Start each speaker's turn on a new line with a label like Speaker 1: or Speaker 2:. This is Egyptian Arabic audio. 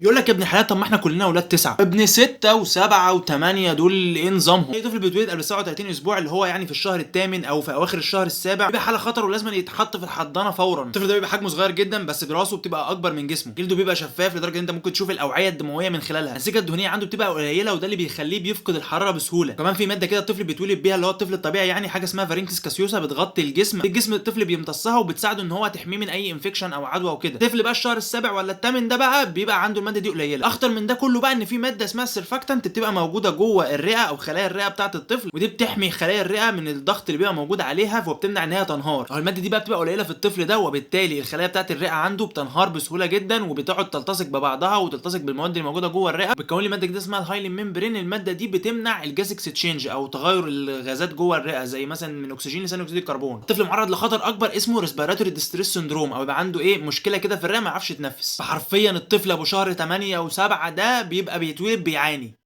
Speaker 1: يقول لك يا ابن الحلال، طب ما احنا كلنا اولاد 9، ابن 6 و7 و8 دول ايه نظامهم؟ اي طفل بيتولد قبل 37 اسبوع، اللي هو يعني في الشهر الثامن او في اواخر الشهر السابع، بيبقى حاله خطر ولازم يتحط في الحضانة فورا. الطفل ده بيبقى حجمه صغير جدا، بس براسه بتبقى اكبر من جسمه، جلده بيبقى شفاف لدرجة ان انت ممكن تشوف الاوعية الدموية من خلالها. الانسجة الدهنية عنده بتبقى قليله، وده اللي بيخليه بيفقد الحرارة بسهوله. كمان في مادة كده الطفل بيتولد بيها، اللي هو الطفل الطبيعي يعني، حاجة اسمها vernix caseosa، بتغطي الجسم، الجسم الطفل بيمتصها وبتساعده ان هو تحميه من اي infection او عدوى وكده. الطفل بقى الشهر السابع ولا الثامن ده بقى بيبقى عنده المادة دي قليله. اخطر من ده كله بقى ان في مادة اسمها ال surfactant بتبقى موجودة جوه الرئة او خلايا الرئة بتاعه الطفل، ودي بتحمي خلايا الرئة من الضغط اللي بيبقى موجود عليها، وبتمنع ان هي تنهار. اهو المادة دي بقى بتبقى قليله في الطفل ده، وبالتالي الخلايا بتاعه الرئة عنده بتنهار بسهولة جدا، وبتقعد تلتصق ببعضها وتلتصق بالمواد اللي موجودة جوه الرئه، بتكون لي مادة جديدة اسمها ال hyaline membrane. المادة دي بتمنع ال gas exchange او تغير الغازات جوه الرئه، زي مثلا من اكسجين لثاني اكسيد الكربون. الطفل معرض لخطر اكبر اسمه respiratory distress syndrome، او يبقى عنده ايه مشكلة كده في الرئة ما يعرفش يتنفس. فحرفيا الطفل ابو شهر 8 و7 ده بيبقى بيتولد بيعاني.